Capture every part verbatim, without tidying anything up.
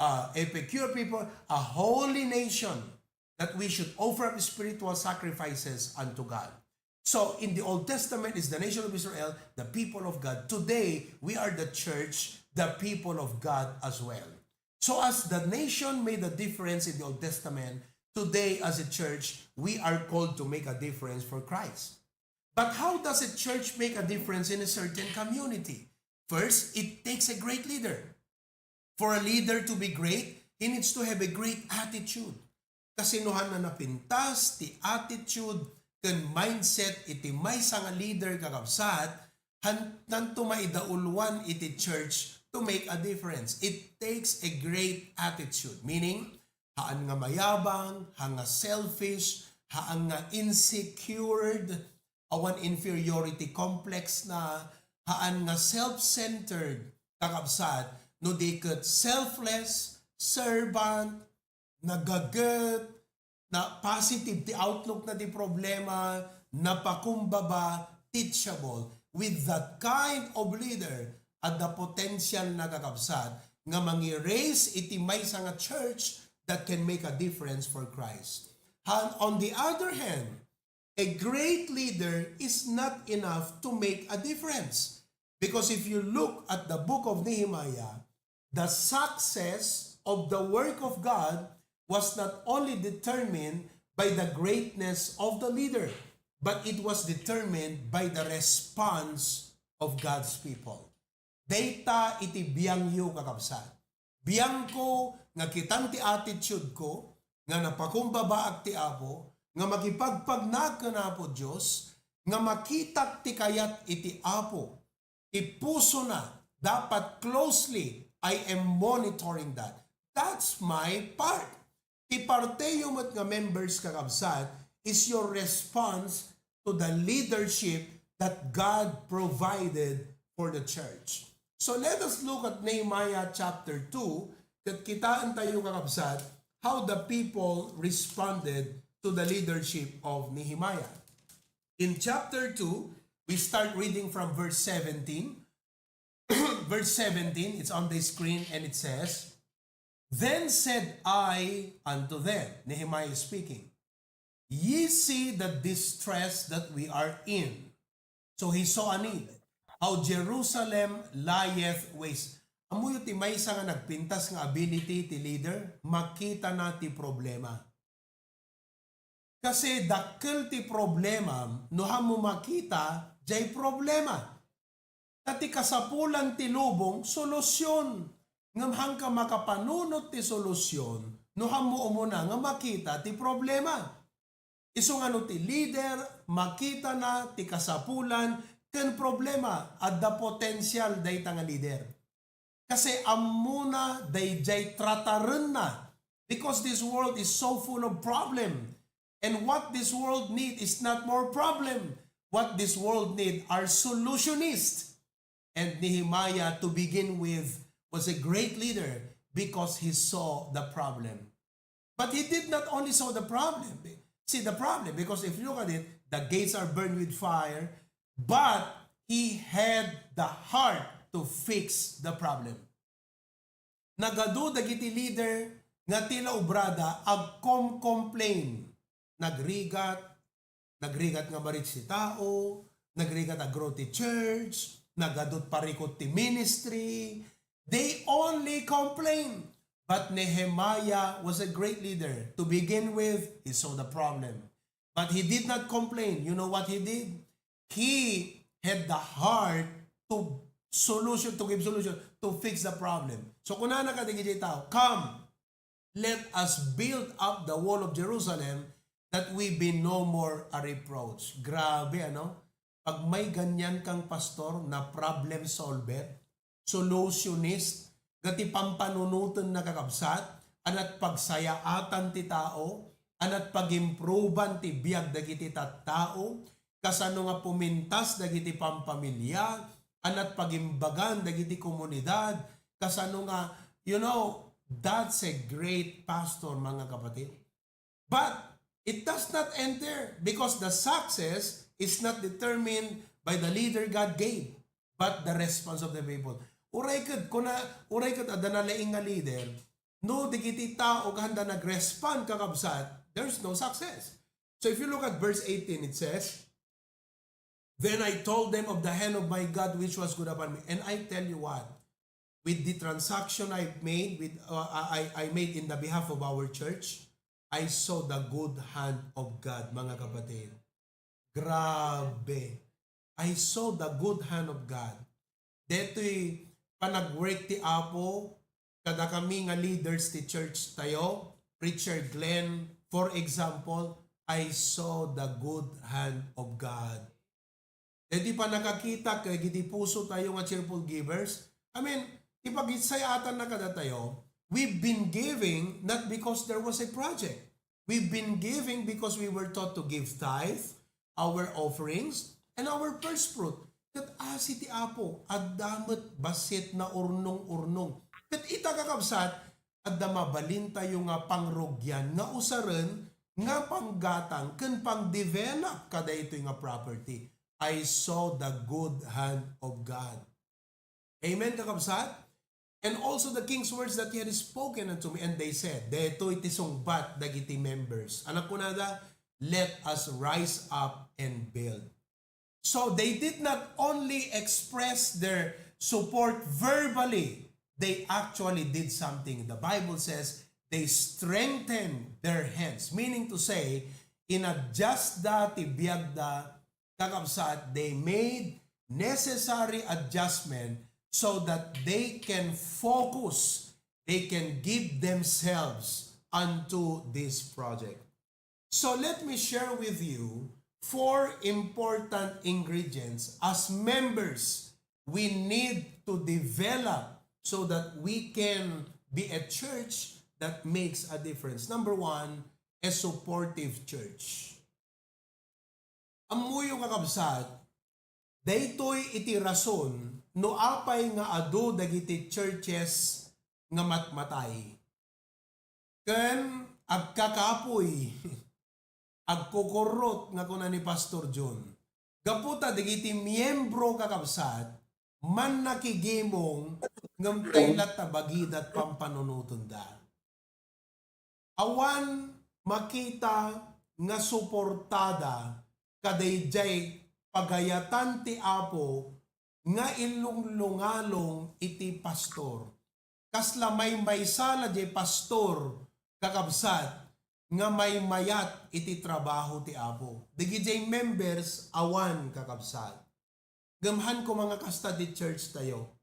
uh, a peculiar people, a holy nation, that we should offer up spiritual sacrifices unto God. So, in the Old Testament is the nation of Israel, the people of God. Today, we are the church, the people of God as well. So, as the nation made a difference in the Old Testament, today as a church, we are called to make a difference for Christ. But how does a church make a difference in a certain community? First, it takes a great leader. For a leader to be great, he needs to have a great attitude. Kasinohan na napintas ti attitude ken mindset iti maysa nga leader, kakabsat, han-, nanto maidauluan iti church to make a difference. It takes a great attitude, meaning, haan nga mayabang, haan nga selfish, haan nga insecured, awan inferiority complex na, haan nga self-centered, kakabsat, no di ket selfless, servant, nagaget, na positive ti outlook na ti problema, napakumbaba, teachable. With that kind of leader, adda potential na, kakabsat, nga mangi-raise iti maysa nga church that can make a difference for Christ. And on the other hand, a great leader is not enough to make a difference. Because if you look at the book of Nehemiah, the success of the work of God was not only determined by the greatness of the leader, but it was determined by the response of God's people. Dayta iti biangyo, kakabsat. Biangko nga kitam ti attitude ko, nga napakumbabaak ti Apo, nga makipagpagnaak ken Apo Dios, nga makitak ti kayat iti Apo. Ti pusona, dapat closely, I am monitoring that. That's my part. Ti parteyo met nga members, kakabsat, is your response to the leadership that God provided for the church. So let us look at Nehemiah chapter two, ket kitaentayo, kakabsat, how the people responded to the leadership of Nehemiah. In chapter two, we start reading from verse seventeen. Verse seventeen, it's on the screen and it says, "Then said I unto them," Nehemiah is speaking, "Ye see the distress that we are in." So he saw a need. "How Jerusalem lieth waste." Ammoyo ti maysa nga nagpintas nga ability ti leader, makita na ti problema. Kasi dakkel ti problema, no hammo makita, jay problema. Ta ti kasapulan ti lubong, solusyon. Ngem hanka makapanunot ti solusyon, no hammo umuna nga makita ti problema. Isu nga no ti leader, makita na ti kasapulan ken problema, adda potensial dayta nga leader. Kasi ammona dayjay tratarenna. Because this world is so full of problem. And what this world need is not more problem. What this world need are solutionists. And Nehemiah, to begin with, was a great leader because he saw the problem. But he did not only saw the problem. See the problem, because if you look at it, the gates are burned with fire, but he had the heart to fix the problem. Nagadu dagiti leader nga ti la obrada agkom-complain, nagrigat, nagrigat nga ma-reach ti tao, nagrigat a-grow ti church, nagadut parikut ti ministry. They only complain. But Nehemiah was a great leader. To begin with, he saw the problem. But he did not complain. You know what he did? He had the heart to solution, to give solution, to fix the problem. So, kunana kadagiti tao, "Come, let us build up the wall of Jerusalem that we be no more a reproach." Grabe, ano? Pag may ganyan kang pastor na problem solver, solutionist, gati pampanunoten na, kakabsat, anat pagsayaatan ti tao, anat pagimproban ti biag dagiti tattao, kasano nga pumintas dagiti pampamilya, anat pagimbagan dagiti komunidad, kasano nga, you know, that's a great pastor, mga kapatid. But it does not end there, because the success is not determined by the leader God gave, but the response of the people. Uray ket, kuna, uray ket adda nalaing nga leader, no dagiti tao kanda nag-respond, kakabsat, there's no success. So if you look at verse eighteen, it says, "Then I told them of the hand of my God which was good upon me." And I tell you what, with the transaction I made with, uh, I, I made in the behalf of our church, I saw the good hand of God, mga kapatid. Grabe. I saw the good hand of God. Detoy panagwork ti Apo, kadakami nga leaders ti church tayo, Preacher Glenn, for example, I saw the good hand of God. Dagiti pannakakitak dagiti puso tayo nga cheerful givers, I mean, ti pagsayaatanna kadatayo, we've been giving not because there was a project. We've been giving because we were taught to give tithe, our offerings, and our first fruit. Ket asi ti Apo, adda met bassit nga urnong-urnong. Ket ita, kakabsat, adda mabalintayo nga pangrugian nga usaren nga panggatang ken pangdevelop kadaytoy nga property. I saw the good hand of God. Amen, kakabsat? And also the king's words that he had spoken unto me, and they said, daytoy ti sungbat dagiti members. Ania kunada, "Let us rise up and build." So they did not only express their support verbally, they actually did something. The Bible says they strengthened their hands, meaning to say, inadjustda ti biagda, kakabsat, they made necessary adjustment so that they can focus, they can give themselves unto this project. So let me share with you four important ingredients as members we need to develop so that we can be a church that makes a difference. Number one, a supportive church. Ammoyo, kakabsat, daytoy iti rason no apay nga adu dagiti churches nga matmatay ken agkakapuy, agkukurrot nga kuna ni Pastor John. Gapu ta dagiti miyembro, kakabsat, mannakigimong ngem tay latta bagida ti pampanunotenda. Awan makita nga suportada kadaydiay pagayatan ti Apo nga ilunglungalong iti pastor. Kasla maymaysa la diay pastor, kakabsat, nga maymayat iti trabaho ti Apo. Dagidiay members, awan, kakabsat. Ngem han koma nga kasta ti church tayo.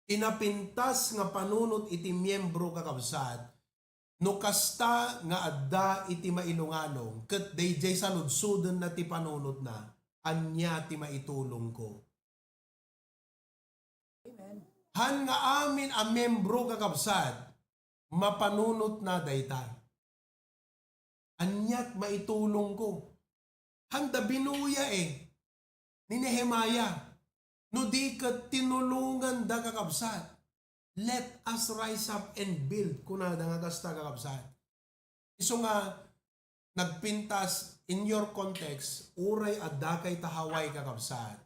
Ti napintas nga panunot iti miyembro, kakabsat, no kasta nga adda iti mailungalong ket daydiay saludsodna ti panunotna, ania ti maitulongko? Amen. Han nga amin a miyembro, kakabsat, mapanunotna dayta. Aniat maitulongko? Handa binuya, eh, ni Nehemiah. No di ket tinulonganda, kakabsat. "Let us rise up and build," kunada nga kasta, kakabsat. Isu nga nagpintas in your context, uray adda kay ta Hawaii, kakabsat.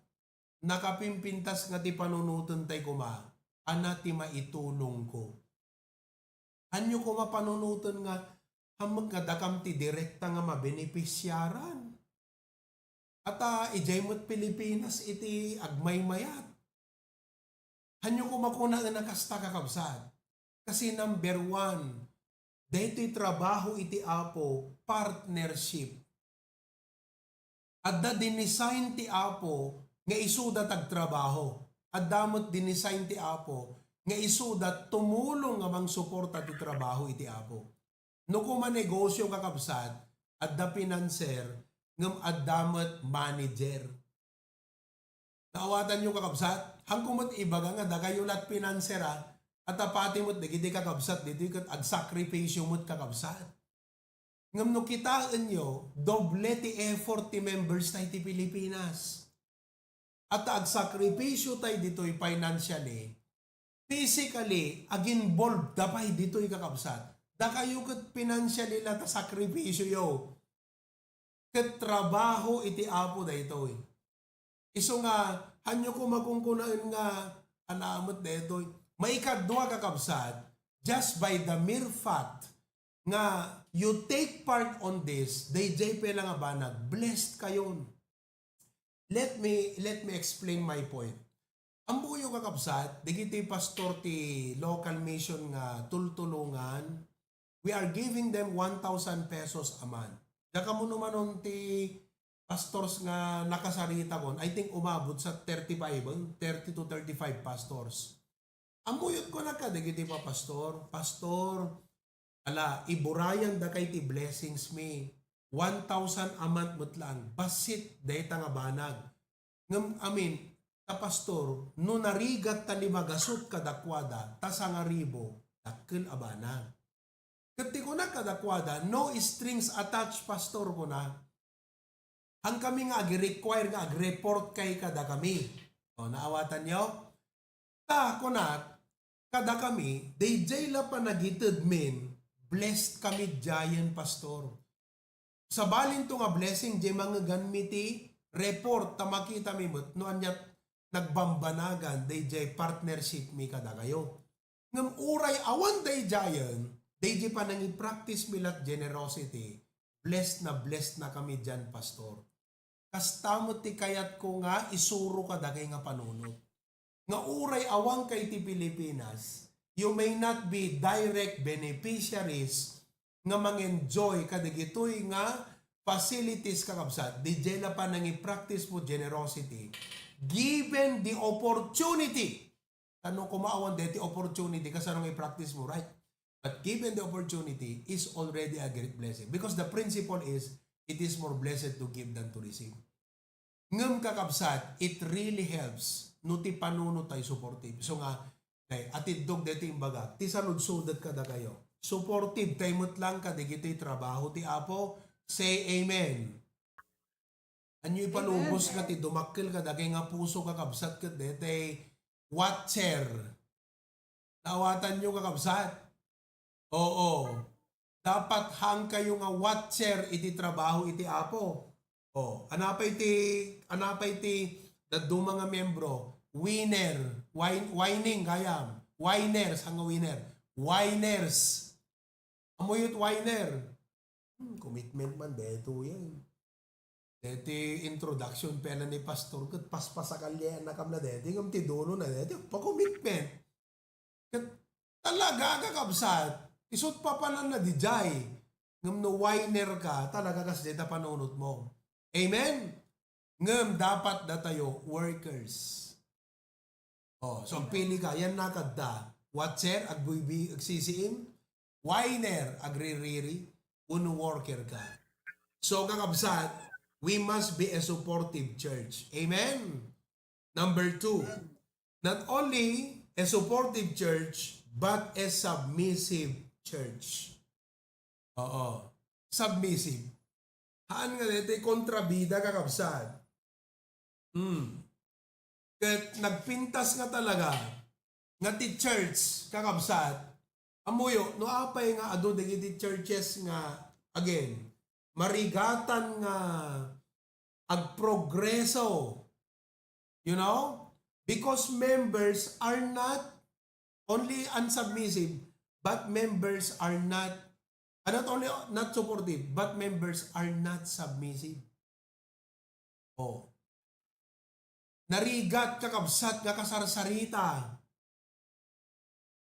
Nakapimpintas nga ti panunoten tay koma, ania ti maitulongko? Hanyo koma panunoten nga, hammek nga dakam ti direkta nga mabenepisiaran. Ata, idiay met Pilipinas iti agmaymayat. Hanyo koma kunaen a kasta, kakabsat. Kasi number one, daytoy trabaho iti Apo, partnership. Adda dinesign ti Apo nga isuda ti agtrabaho. Adda met dinesign ti Apo nga isuda tumulong nga mangsuporta ti trabaho iti Apo. No koma negosyo, kakabsat, adda financier, ngem adda met manager. Naawatanyo, kakabsat? Hanko met ibaga nga dakayo la't financier, a, ata pati met dagiti kakabsat ditoy ket agsakripisyo met, kakabsat. Ngem no kitaenyo, doble ti effort ti members tay ti Pilipinas. Ata agsakripisyo tay ditoy financially, physically, aginvolved da pay ditoy, kakabsat. Dakayo ket financially la ta sakripisyoyo. Ket trabaho iti Apo daytoy. Isu nga, hanyo koma kunkunaen nga, ania met daytoy. Maikadua, kakabsat, just by the mere fact nga you take part on this, dayjay pay la nga banag, blessed kayon. Let me, let me explain my point. Ammoyo, kakabsat, dagiti pastor ti local mission nga tultulongan, we are giving them one thousand pesos a month. Diak ammo no manon ti pastors nga nakasaritakon, I think umabot sa thirty-five, eh, thirty to thirty-five pastors. Ammok, kunak kadagiti papastor, "Pastor, ala, iburayandakay ti blessings mi. One thousand a month met laeng, bassit dayta nga banag." Ngem amin, ta pastor, no narigat ta lima gasut kadakuada, ta sangaribu, dakkel a banag. Ket ti kunak kadakuada, "No strings attached, pastor," kuna. Hankami nga agi-require nga ag-report kay kadakami. O, naawatanyo? Ta, kunak, kadakami, dayjay la panagitedmin, blessed kami diayen, pastor. Sabalinto nga blessing, diay mangngeganmi ti report, ta makitami met no ania nagbambanagan dayjay partnership mi kadakayo. Ngem uray awan daydiayen, dayjay panangipractice mi lat generosity, blessed na blessed na kami dian, pastor. Kasta met ti kayatko nga isuro kadakay nga panunot. Nga uray awankay ti Pilipinas, you may not be direct beneficiaries nga mangenjoy kadagitoy nga facilities, kakabsat, dayjay la panangipractice mo generosity, given the opportunity. Kano koma awan deti opportunity, kasano nga i-practice mo, right? But given the opportunity, is already a great blessing. Because the principle is, it is more blessed to give than to receive. Ngem, kakabsat, it really helps no ti panunot tayo supportive. So nga, eh, atiddog deti imbagak, ti saludsodet kadakayo. Supportive tayo met lang kadagiti trabaho ti Apo. Say amen. Anyo ipalubos nga ti dumakkel kadakay nga puso, kakabsat, ket detay watcher. Naawatanyo, kakabsat? Oo. Dapat hangkayo nga watcher iti trabaho iti Apo. O, anapay ti, anapay ti dadduma nga miyembro? Winner. Win-, winning, gayam. Winners, hanga winner. Winners. Ammok ti winner? Hmm, commitment man, detoyen. Deti introduction pay la ni Pastor, ket paspasakalianakam la deti, ngem ti dulo na deti, pa-commitment. Ket talaga, kakabsat, isut' papananna diay. Ngem no winner ka, talaga kasdiay ta panunot mo. Amen? Ngem dapat datayo workers. Oh, so agpili ka, yan na kadta. Watcher, agbuybuy, agsisiim. Winner, agririri. Wenno worker ka. So, kakabsat, we must be a supportive church. Amen? Number two, not only a supportive church, but a submissive church. Oo. Submissive. Haan nga deti kontrabida, kakabsat. Hmm. Ket nagpintas nga talaga nga ti church, kakabsat, ammoyo, no apay nga adu dagiti churches nga, again, marigatan nga agprogreso, you know? Because members are not only unsubmissive, but members are not, are not only not supportive, but members are not submissive. Oh. Narigat, kakabsat, nga kasarsarita.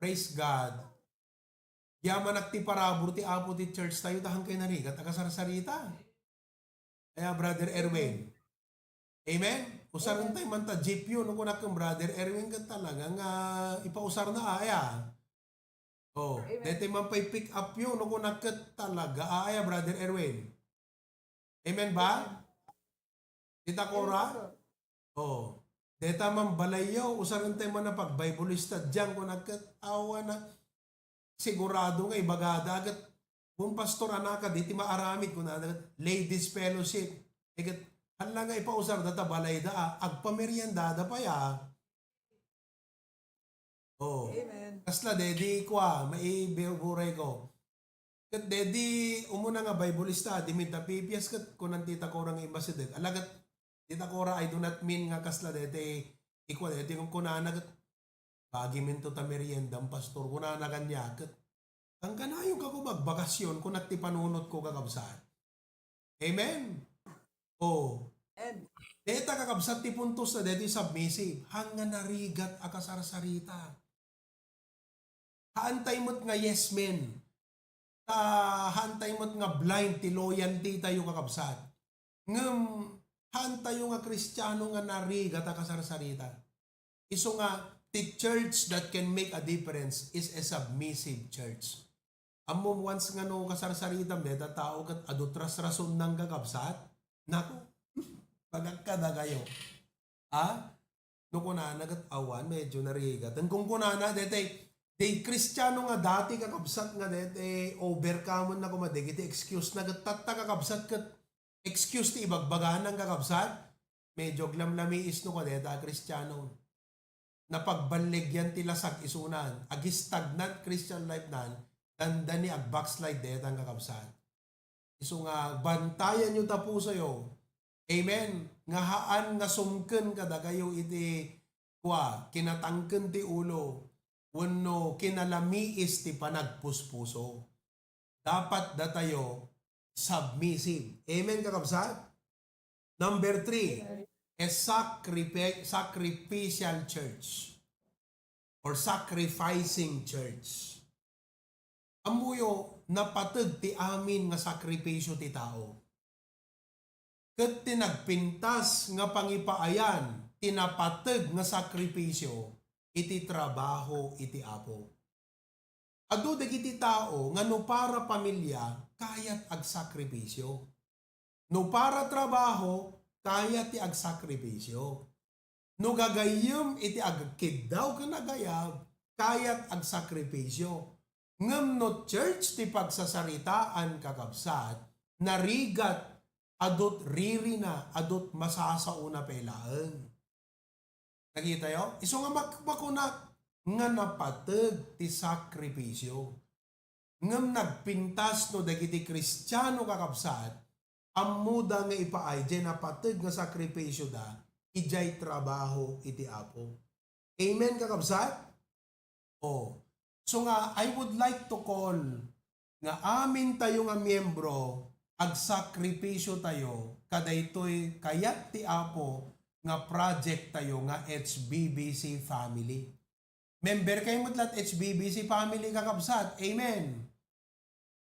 Praise God. Yamanak ti parabur ti Apo ti church tayo, ta hankay narigat a kasarsarita. Aya, Brother Erwin. Amen? Usaren tayo man ta jeep yo, no, kunak ken Brother Erwin, ket talaga nga ipausar na, aya. Oh, amen. Deti man pay pick up yo, no, kunak ket talaga, aya, Brother Erwin. Amen ba? Amen. Tita Cora? Amen, sir. Oh. Deta man balayyo, usaren tayo man a pag-Bible study diyan, kunak ket awan a sigurado nga ibagada ket, "Bun, pastor, anaka, diti maaramid," kunada ket, "Ladies Fellowship." Eh, ket, hala nga ipausarda ta balayda, a, agpameriendada pay, a. Oh. Amen. Kasla, dedi, kua, maiburay ko. Ket dedi, umuna nga Bible study, minta pipias ket kunan Tita Cora nga imbasidek. Ala ket, Tita Cora, I do not mean nga kasla deti, ikua deti, kunana ket, Bagiminto ta meriendam, pastor, kunana kaniak, ket, "Kankanayon ka ko magbakasyon," kunak ti panunotko, kakabsat. Amen? Oh. Amen. Deta, kakabsat, ti puntos na detoy submissive. Haan nga narigat a kasarsarita. Haantay met nga yes men. Ta haantay met nga blind ti loyalty tayo, kakabsat. Ngem haantayo nga Kristiano nga narigat a kasarsarita. Isu nga, the church that can make a difference is a submissive church. Ammom, once nga no kasarsaritam deta tao ket adu ti rasrasonnang, kakabsat, nako, bagak kadakayo. Ha? No kunana ket awan, medyo narigat. Ngem kunkunana, dete, di Kristiano nga dati, kakabsat, nga dete, overcome na koma dagiti excuse na ket tatta, kakabsat, ket excuse ti ibagbagana, kakabsat. Medyo aglamlamiis no kadeta a Kristiano. Napagballigyan ti lasag isunan. Agistagnant Christian life nan, dandani agbackslide deta, kakabsat. Isu nga, bantayanyo ta pusoyo. Amen. Nga haan nga sumken kadakayo iti kua, kinatangken ti ulo, wenno kinalamiis ti panagpuspuso. Dapat datayo submissive. Amen, kakabsat? Number three, a sacrifi-, sacrificial church or sacrificing church. Ammoyo, napateg ti amin nga sakripisyo ti tao. Ket ti nagpintas nga pangipaayan ti napateg nga sakripisyo iti trabaho iti Apo. Adu dagiti tao nga no para pamilya, kayat agsakripisyo. No para trabaho, kayat ti agsakripisyo. No gagayyem iti agkiddaw ken agayab, kayat agsakripisyo. Ngem no church ti pagsasaritaan, kakabsat, narigat, adut ririna, adut masasaona pay laeng. Nakitayo? Isu nga mak-, makunak nga napateg ti sakripisyo. Ngem nagpintas no dagiti Kristiano, kakabsat, ammoda nga ipaay jay napateg nga sakripisyoda idiay trabaho iti Apo. Amen, kakabsat? Oh. So nga, I would like to call nga amin tayo nga miyembro, agsakripisyo tayo, kadaytoy kayat ti Apo nga project tayo nga H B B C family. Member kayo met la't H B B C family, kakabsat. Amen.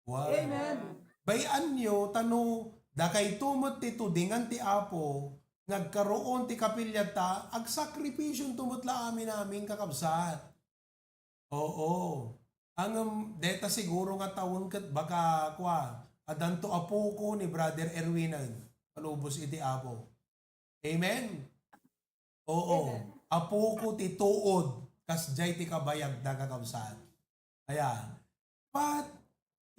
Wow. Amen. Bay-anyo, ta no dakayto met ti tudingan ti Apo, nga agkaroon ti kapiliatta, agsakripisyonto met la amin-amin, kakabsat. Oo. Ngem deta siguro nga tawen ket baka, kua, addanto a puko ni Brother Erwin, palubos iti Apo. Amen? Oo. Amen. A puko ti tuod, kasdiay ti kabayagda, kakabsat. Aya. But,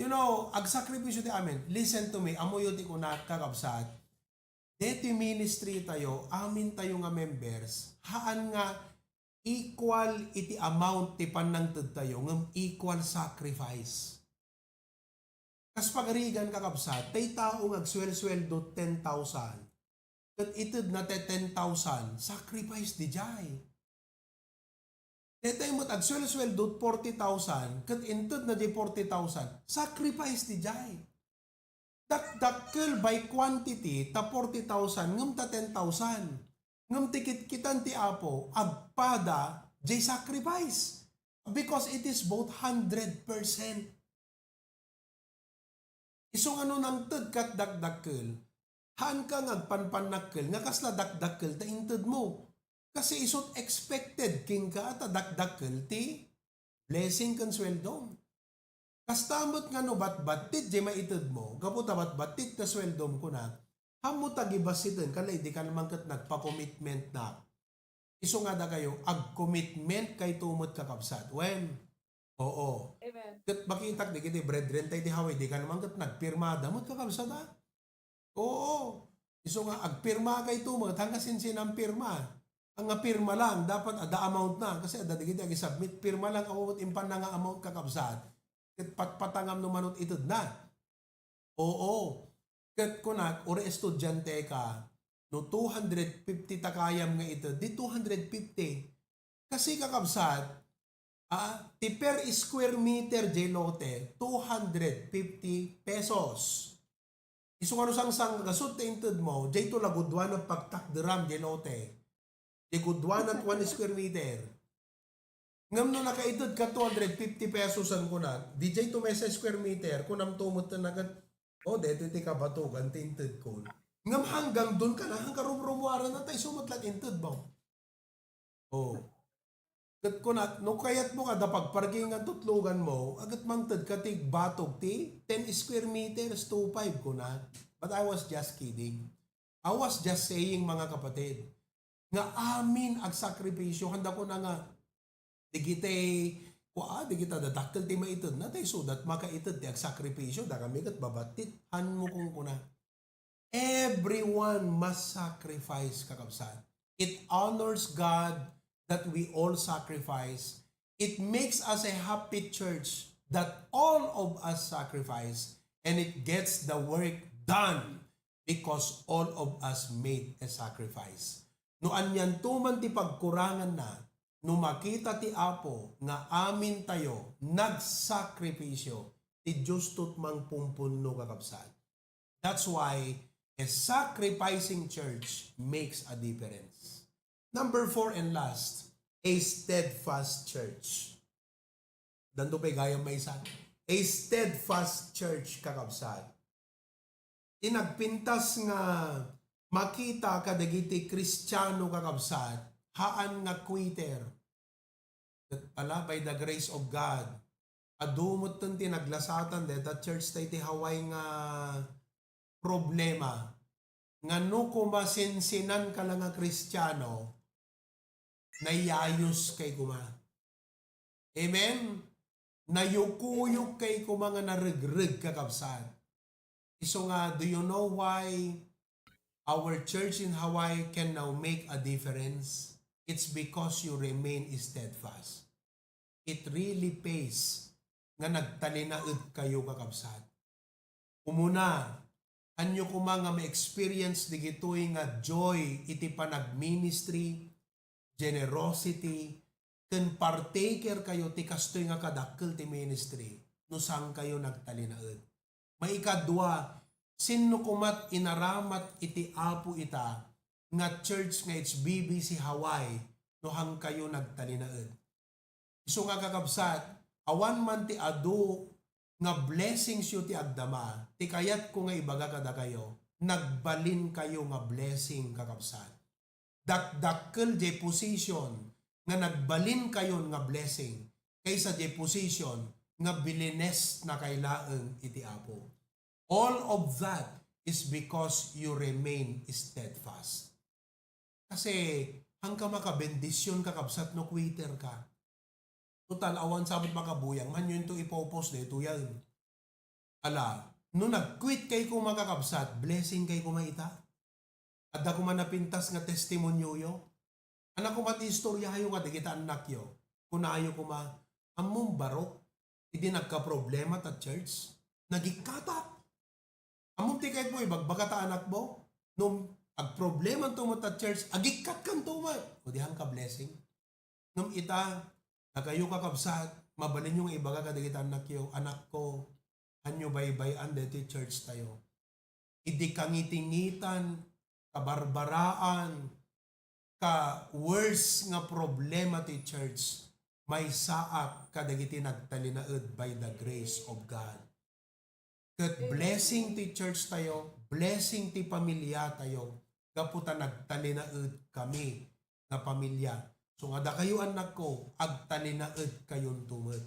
you know, agsakripisyo ti amin. Listen to me, ammoyo ti kunak, kakabsat. Deti ministry tayo, amin tayo nga members, haan nga equal iti amount ti pannangted tayo, ngem equal sacrifice. Kas pagarigan, kakabsat, tay tao nga agsuel-sueldo ten thousand, ket itedna ti ten thousand, sacrifice di jay. Daytay met agsuel-sueldo forty thousand, ket intedna di forty thousand, sacrifice di jay. Dakdakkel by quantity ta forty thousand, ngem ta ten thousand. Ngem ti kitkitan ti Apo, agpada jay sacrifice. Because it is both hundred percent. Isu nga no nangted kat dakdakkel, haanka nga agpanpannakkel nga kasla dakdakkel ta intedmo. Kasi isut expected kenka ta dakdakkel ti blessing ken sueldom. Kasta met nga no batbattit jay maitedmo, gapu ta batbattit ta sueldom, kuna, ammo ta gibassiten, kala idi ka naman ket nagpa-commitment na. Isu nga dakayo, ag-commitment kayto met, kakabsat. Wen? Oo. Amen. Ket makitak dagiti brethren tay di Hawaii, di ka naman ket nagpirmada met, kakabsat, a? Oo. Isu nga agpirma kayto met, haan nga sinsinan pirma. Haan nga pirma lang, dapat adda amount na. Kasi adda dagiti agisubmit, pirma lang, awan met impanna nga amount, kakabsat. Ket patpatangam no manut itedna. Oo. Ket kunak, uray estudiante ka, no two hundred fifty ta kayam nga ited, di two hundred fifty. Kasi, kakabsat, Ah, ti per square meter jay lote, two hundred fifty pesos. Isu nga no sangsang gasut ti inted mo, jay to laguduan a pagtakderam jay lote. Jay guduan at one square meter. Ngem no nakaited ka two hundred fifty pesos an kuna, di jay to maysa square meter, kunam to met nagat, oh, detoy ti kabatogan ti inted ko. Ngem hanggang dun ka na, hanggang rumrumuaran na tayo sumat lang inted mo. Oh. Ket kunat, no kayat mo kada pagparkingan tutlogan mo, agat mangted ka ti batog ti ten square meters to five kunat. But I was just kidding. I was just saying, mga kapatid, nga amin agsakripisyo, handa ko na nga, digitay, kua, digita dadakkel ti maited na, tay so that makaited ti agsakripisyo, da kami ket babattit, han mo kung kuna. Everyone must sacrifice, kakabsat. It honors God that we all sacrifice. It makes us a happy church that all of us sacrifice, and it gets the work done because all of us made a sacrifice. No anianto man ti pagkuranganna, no makita ti Apo nga amintayo nagsakripisyo, ti Dios to ti mangpumpunno, kakabsat. That's why a sacrificing church makes a difference. Number four and last, a steadfast church. Dando pay gayam maysa. A steadfast church, kakabsat. Ti nagpintas nga makita kadagiti Kristiano, kakabsat, haan nga quitter. Ket ala, by the grace of God, adu metten ti naglasatan deta church ta iti Hawaii nga problema nga no kuma sinsinanka la nga Kristiano, nayayuskay kuma. Amen? Nayukuyukkay kuma nga naregreg, kakabsat. Isu nga, do you know why our church in Hawaii can now make a difference? It's because you remain steadfast. It really pays nga nagtalinaed kayo, kakabsat. Umuna, anyo kuma nga ma-experience digitoy nga joy iti panagministry, generosity, ken partaker kayo ti kastoy nga kadakkel ti ministry no saan kayo nagtalinaed. Maikadua, sinno kumat inaramat iti Apo ita nga church nga H B B C Hawaii no han kayo nagtalinaed? Isu nga, kakabsat, awan man ti adu nga blessings yo ti agdama, ti kayatko nga ibaga kadakayo, nagbalin kayo nga blessing, kakabsat. Dakdakkel jay position nga nagbalin kayon nga blessing kaysa jay position nga bilines na kay laeng iti Apo. All of that is because you remain steadfast. Kasi, hangka makabendisyon, kakabsat, no quitter ka. Total, awan sabit makabuyang, manyo into ipopos daytoy yan. Ala, no nag-quit kay kuma, kakabsat, blessing kay kuma ita. Adda kuma napintas nga testimonyoyo. Anak kuma ti istoryayo nga dagita annakyo. Kunayo kuma, ammom barok, idi nagkaproblema ta church, nagikkatak. Ammom ti kayatmo ibagbaga ta anakmo? No agproblema to met ta church, agikkat kanto met. O di hangka blessing. Ngem ita, dakayo, kakabsat, mabalinyo nga ibaga kadagiti annakyo, "Anakko, hanyo baybay-an daytoy church tayo. Idi kangitingitan, kabarbaraan, ka worse nga problema ti church, maysaak kadagiti nagtalinaed by the grace of God." Ket blessing ti church tayo, blessing ti pamilya tayo, gapu ta nagtalinaed kami nga pamilya. So nga dakayo, annakko, agtalinaed kayonto met.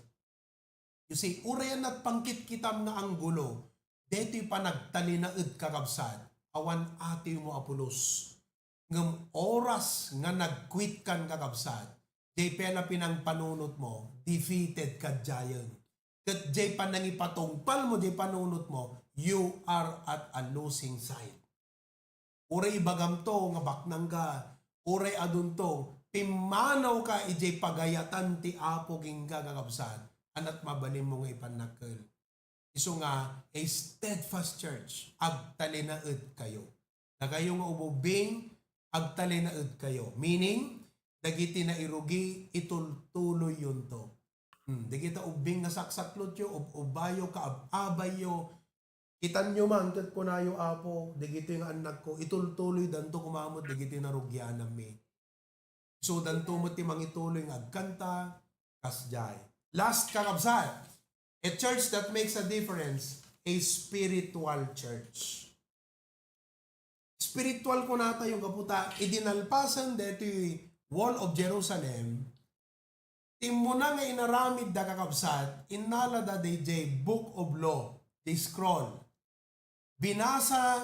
You see, uray a nagpangkitkitam nga anggulo, detoy panagtalinaed, kakabsat, awan atewmo a pulos. Ngem oras nga nag-quit kan, kakabsat, jay pay la pinangpanunotmo, defeated ka diayen. Ket jay panangipatungpalmo, jay panunotmo, you are at a losing side. Uray ibagamto nga baknangka, uray adunto, pimmanawka idiay pagayatan ti Apo kenka, kakabsat, ania ti mabalinmo nga ipannakkel? Isu nga, a steadfast church, agtalinaed kayo. Dakayo nga ububing, agtalinaed kayo. Meaning, dagiti nairugi, itultuloyyonto. Hmm, dagita ubbing nga saksaklotyo, ub-ubbayo, kaab-abayyo. Kitanyo man ket kunayo, Apo, dagitoy nga annakko, itultuloydanto koma met dagitoy narugianammi. Isudanto met ti mangituloy nga agkanta, kasdiay. Last, kakabsat, a church that makes a difference, a spiritual church. Spiritual kunatayo gapu ta idi nalpasen daytoy wall of Jerusalem, timmuna nga inaramidda, kakabsat, innalada dayjay Book of Law, the scroll. Binasa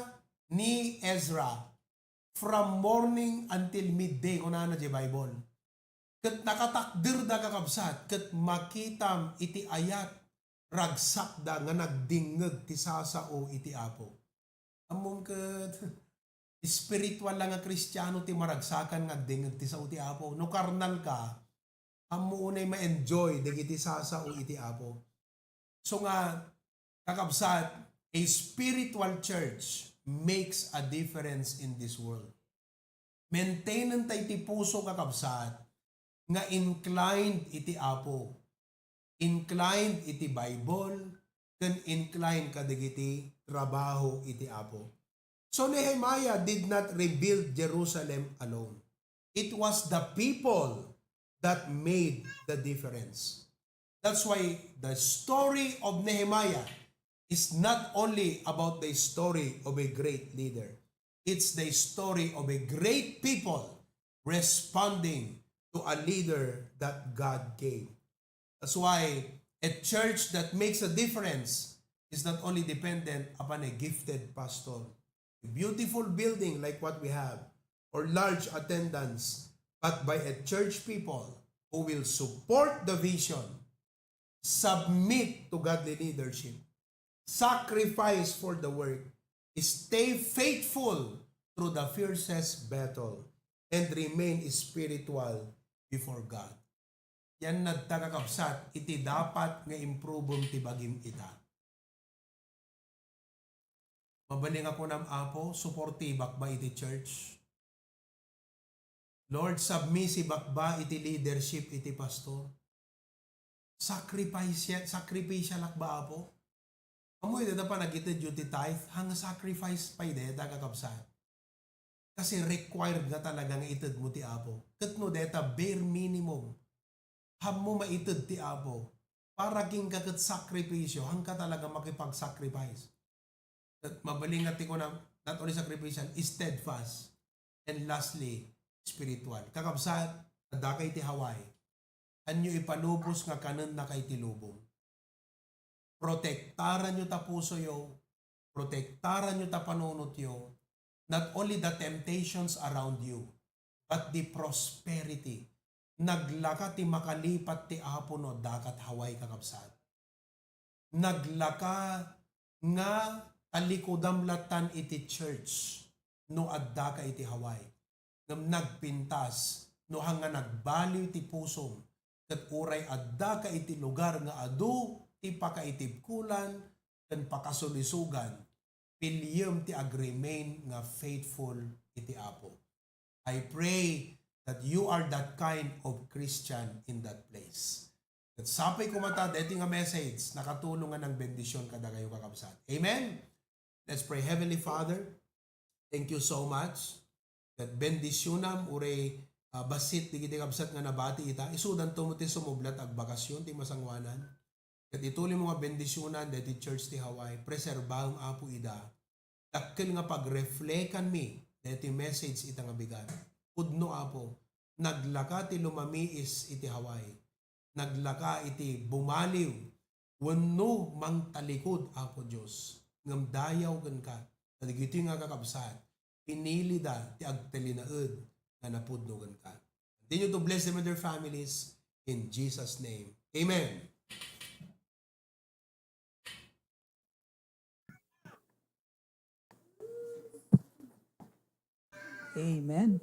ni Ezra from morning until midday, kunana di Bible. Ket nakatakderda, kakabsat, ket makitam iti ayat ragsakda nga nagdingngeg ti sasao iti Apo. Ammom ket, spiritual la nga Kristiano ti maragsakan nga agdingngeg ti sao ti Apo. No karnal ka, ammo unay ma-enjoy dagiti sasao iti Apo. So nga, kakabsat, a spiritual church makes a difference in this world. Maintainenta iti puso, kakabsat, nga inclined iti Apo, inclined iti Bible, ken inclined kadagiti trabaho iti Apo. So Nehemiah did not rebuild Jerusalem alone. It was the people that made the difference. That's why the story of Nehemiah is not only about the story of a great leader. It's the story of a great people responding to a leader that God gave. That's why a church that makes a difference is not only dependent upon a gifted pastor, a beautiful building like what we have, or large attendance, but by a church people who will support the vision, submit to godly leadership, sacrifice for the work, stay faithful through the fiercest battle, and remain spiritual before God. Yan nadta, kakabsat, iti dapat nga improbem ti bagim ita. Mabalin nga kunam, Apo, suportibak ba iti church? Lord, submissive ak ba iti leadership iti pastor? Sacrifice, sacrificial ak ba, Apo? Ammo iti da panagitedyo ti tithe, hang sacrifice pay dayta, kakabsat. Kasi required nga talaga nga itedmo ti Apo. Ket no dayta bare minimum, hammo maited ti Apo. Para kenka ket sakripisyo, hangka talaga makipag-sacrifice. Ket mabalin nga ti kunam, not only sacrificial, steadfast. And lastly, spiritual. Kakabsat, addaka iti Hawaii. Anyo ipalubos nga kanennaka iti lubong. Protektaranyo ta pusoyo, protektaranyo ta panunotyo, not only the temptations around you, but the prosperity. Naglaka ti makalipat ti Apo no addakat Hawaii, kakabsat. Naglaka nga talikudam latan iti church no addaka iti Hawaii. Ngem nagpintas no hanga nagbaliw ti pusom, ket uray addaka iti lugar nga adu ti pakaitibkolan ken pakasulisogan, piliem ti agremain nga faithful iti Apo. I pray that you are that kind of Christian in that place. Ket sapay koma ta, daytoy nga message, nakatulong nga nang bendision kadakayo, kakabsat. Amen? Let's pray. Heavenly Father, thank you so much. Ket bendisionam, uray, ah, bassit dagiti kabsat nga nabati ita. Isudanto met ti sumublat agbakasyon ti masangoanan. Ket itulimo nga bendisionan daytoy church ti Hawaii. Preserbaem, Apo, ida. Dakkel nga pagreflekanmi daytoy message ita nga bigat. Pudno, Apo, naglaka ti lumamiis iti Hawaii. Naglaka iti bumaliw wenno mangtalikod, Apo Dios. Ngem dayaw kenka, dagitoy nga kakabsat, pinilida ti agtalinaed nga napudno kenka. Continue to bless them and their families in Jesus' name. Amen. Amen.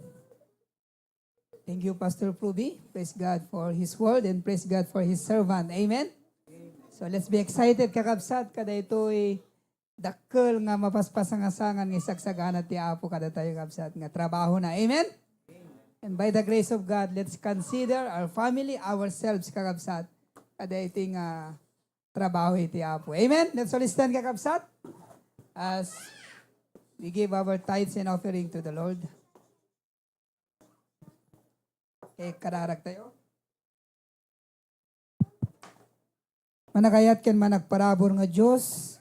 Thank you, Pastor Pruby. Praise God for His word and praise God for His servant. Amen. So let's be excited, kakabsat, kadaytoy dakkel nga mapaspasangasangan nga isagsagana ti Apo kadatayo, kabsat, nga trabahona. Amen. And by the grace of God, let's consider our family, ourselves, kakabsat. kadaytoy nga trabaho iti Apo. Amen? Let's all stand, kakabsat, as we give our tithes and offering to the Lord. Okay, kararag tayo. Managayat ken managparabur nga Dios,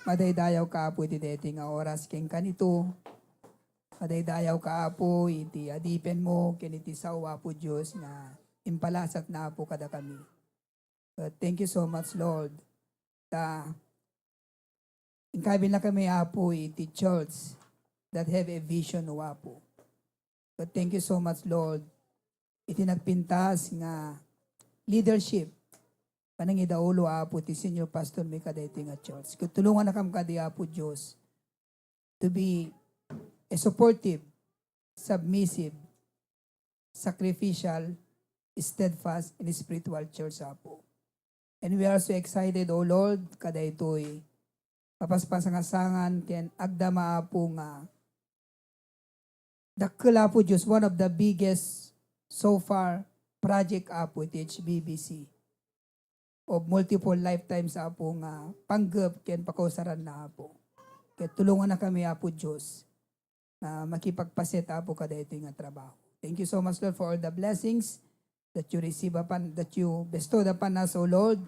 madaydayaw ka, Apo, iti daytoy nga oras ken kanito. Madaydayaw ka, Apo, iti adipen mo ken iti sao, Apo Dios, nga impalasat na, Apo, kadakami. But thank you so much, Lord, ta inkabil na kami, Apo, iti church that have a vision, O Apo. But thank you so much, Lord, iti nagpintas nga leadership, panangidaulo, Apo, ti senior pastor mi kadaytoy nga church. Ket tulongannakam kadi, Apo Dios, to be a supportive, submissive, sacrificial, steadfast, and spiritual church, Apo. And we are so excited, O Lord, kadaytoy mapaspasangasangan ken agdama, Apo, nga dakkel, Apo Dios, one of the biggest so far project, Apo, iti H B B C of multiple lifetimes, Apo, nga panggep ken pakausaranna, Apo. Ket tulongannakami, Apo Dios, nga makipagpaset, Apo, kadaytoy nga trabaho. Thank you so much, Lord, for all the blessings that you receive upon, that you bestowed upon us, O Lord.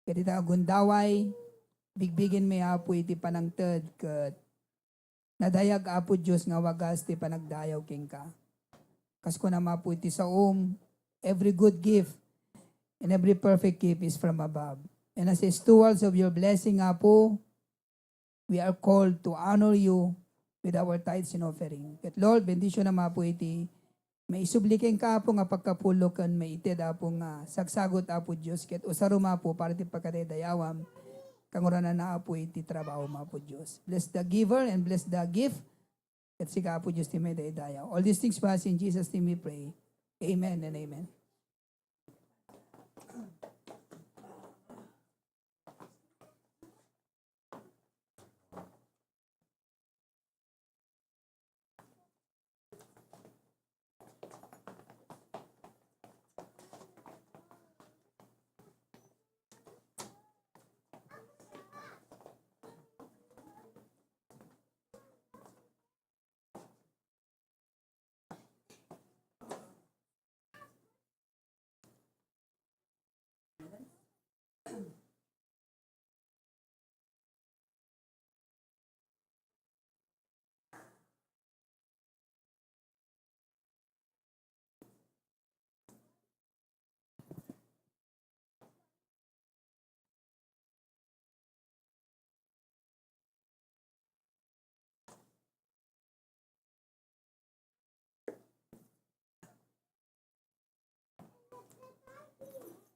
Ket ita nga gundaway, bigbigenmi, Apo, iti panangted ket nadayag, Apo Dios, nga wagas ti panagdayaw kenka. Kas kunam, Apo, iti saom, every good gift and every perfect gift is from above. And as stewards of your blessing, Apo, we are called to honor you with our tithes and offering. Ket Lord, bendisyonam, Apo, iti maisubli kenka, Apo, nga pagkapulo ken maited, Apo, nga sagsagut, Apo Dios, ket usarom, Apo, para ti pagkadaydayawam, kanguranana, Apo, iti trabahom, Apo Dios. Bless the giver and bless the gift. Ket sika, Apo Dios, ti maidaydayaw. All these things we ask in Jesus' name we pray. Amen and amen.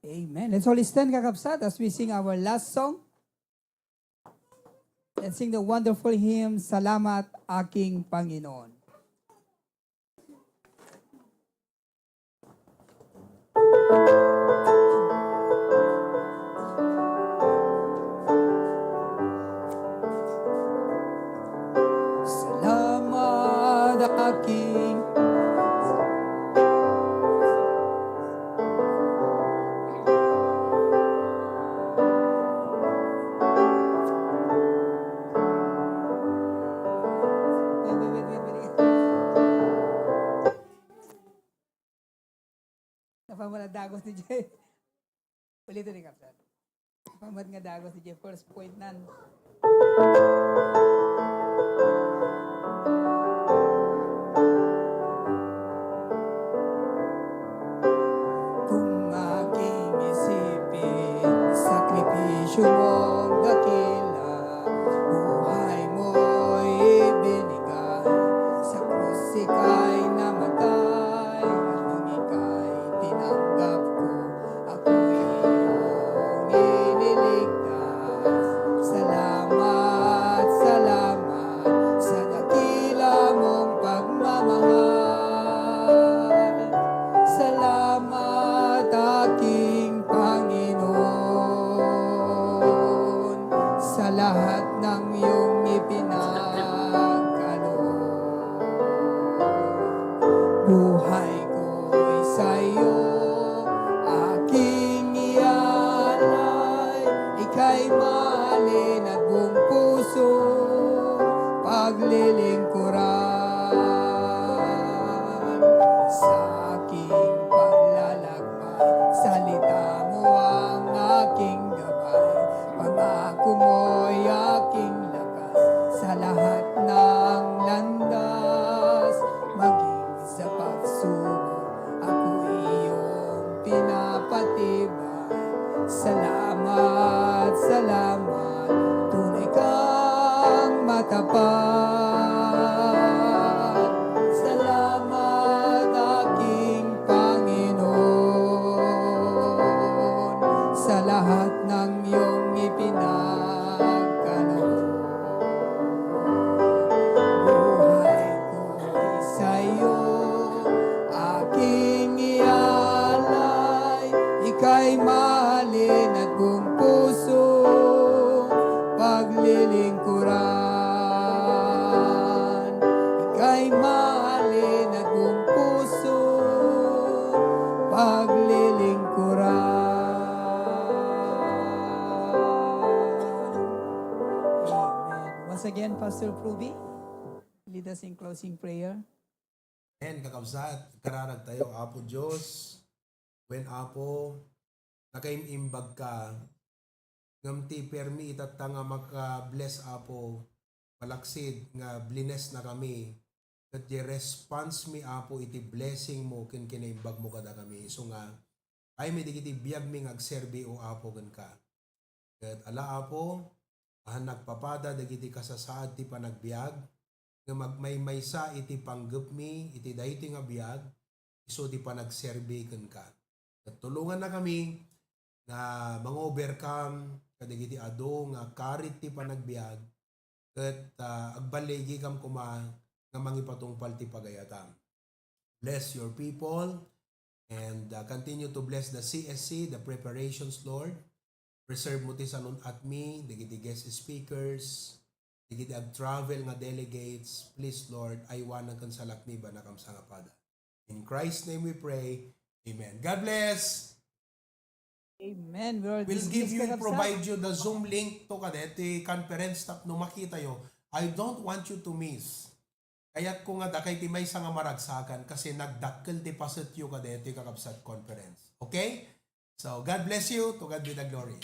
Amen. Let's all stand, kakabsat, as we sing our last song. Let's sing the wonderful hymn, Salamat, Aking Panginoon. Salamat, aking Wait, wait, wait, wait, wait. Napaman nga dagos ni Jeff. Ulitin ni Kapsat. Napaman nga dagos ni Jeff. First point nan. Kung aking isipin, sakripisyo mong dakila, buhay mo'y ibinigay, sa krus ika'y namatay, at nung ika'y tinanggap ko, ako'y iyong iniligtas. Salamat, salamat sa dakila mong pagmamahal. Salamat, aking Panginoon, sa lahat ng iyong ipinagkaloob. Buhay ko'y sa'yo, aking iya- Ako mo'y aking lakas sa lahat ng landas, maging sa pagsubok, ako iyong pinapatibay. Salamat, salamat, tunay kang matapat. Salamat, aking Panginoon, sa lahat ng iyong ipinagkaloob. Buhay ko'y sa'yo, aking ialay. Ika'y mahalin at buong puso paglilingkuran. Ika'y mahalin at buong puso paglilingkuran. Amen. Once again, Pastor Pruby, lead us in closing prayer. Amen, kakabsat, kararag tayo, Apo Diyos. Wen, Apo, nakaim-imbag ka. Ngem ti permi itatta nga maka-bless, Apo, malaksid nga blines na kami. Ket di response mi, Apo, iti blessing mo ken kinaimbag mo kadakami. Isu nga, ay mi dagiti biag mi nga agserbi, O Apo, kenka. Ket ala, Apo, ahan nagpapada dagiti kasasaad ti panagbiag, ngem agmaymaysa iti panggepmi iti daytoy nga biag, isu ti panagserbi kenka. Ket tulongannakami nga mang-overcome kadagiti adu nga karit ti panagbiag, ket, ah, agballigikam koma nga mangipatungpal ti pagayatam. Bless your people and, uh, continue to bless the C S C, the preparations, Lord. Preserve mo ti salun-at mi, dagiti guest speakers, dagiti ag-travel nga delegates. Please, Lord, aywanam ken salaknibannakam sa nga pada. In Christ's name we pray. Amen. God bless! Amen. We'll give you, provide you the Zoom link to kadeti conference tapno makitayo. I don't want you to miss. Kayatko nga dakay ti maysa nga maragsakan kasi nagdakkel ti pasetyo kadeti kakabsat conference. Okay? So, God bless you. To God be the glory.